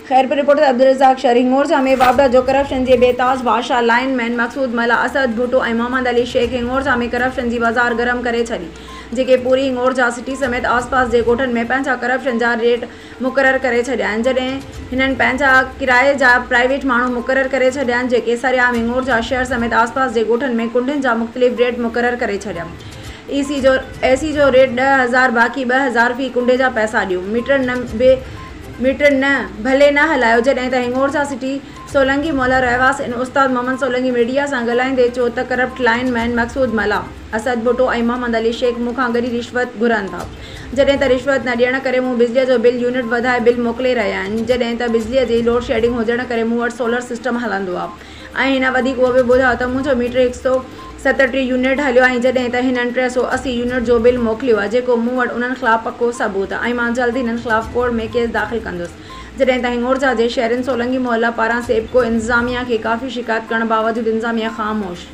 Khairpur, reporter Abdul Razzaq شر، هڱورجا ۾ واپڊا جو corruption جي بي تاج بادشاهه لائن مين مقصود ملاح، اسد ڀٽو ۽ محمد علي شيخ هڱورجا ۾ ڪرپشن جي بازار گرم ڪري ڇڏي، جيڪي پوري هڱورجا سٽي سميت آس پاس جي ڳوٺن ۾ پنهنجا ڪرپشن جا ريٽ مقرر ڪري ڇڏيا آهن، جڏهن هنن پنهنجا ڪرائي جا پرائيويٽ ماڻهو مقرر ڪري ڇڏيا آهن، جيڪي سرعام هڱورجا شهر سميت آس پاس جي ڳوٺن ۾ ڪنڊين جا مختلف ريٽ مقرر ڪري ڇڏيا. اي سي جو اي سي جو ريٽ 10,000 باقي 2,000 في ڪنڊي جا پئسا ڏيو، ميٽر نه به ميٽر نه ڀلي نه هلايو. جڏهن ته هڱورجا سٽي سولنگي محلا رهواسين استاد محمد سولنگي ميڊيا سان ڳالهائيندي چيو ته ڪرپٽ لائن مين مقصود ملاح، اسد ڀٽو ۽ محمد علي شيخ مون کان ڳري رشوت گهرن ٿا، جڏهن ته رشوت نه ڏيڻ ڪري مون بجليء جو بل يونٽ وڌائي بل موڪلي رهيا آهن، جڏهن ته بجليء جي لوڊشيڊنگ هجڻ ڪري مون وٽ سولر سسٽم هلندو آهي ۽ هن وڌيڪ اهو به ٻڌايو ته منهنجو ميٽر 137 يونٽ هليو ۽ جڏهن ته هنن 380 يونٽ جو بل موڪليو آهي، جيڪو مون وٽ انهن خلاف پڪو ثبوت آهي ۽ مان جلد هنن خلاف ڪورٽ ۾ ڪيس داخل ڪندس. جڏهن ته هڱورجا جي شهرين سولنگي محلا پاران سيپڪو انتظاميا کي ڪافي شڪايت ڪرڻ باوجود انتظاميا خاموش.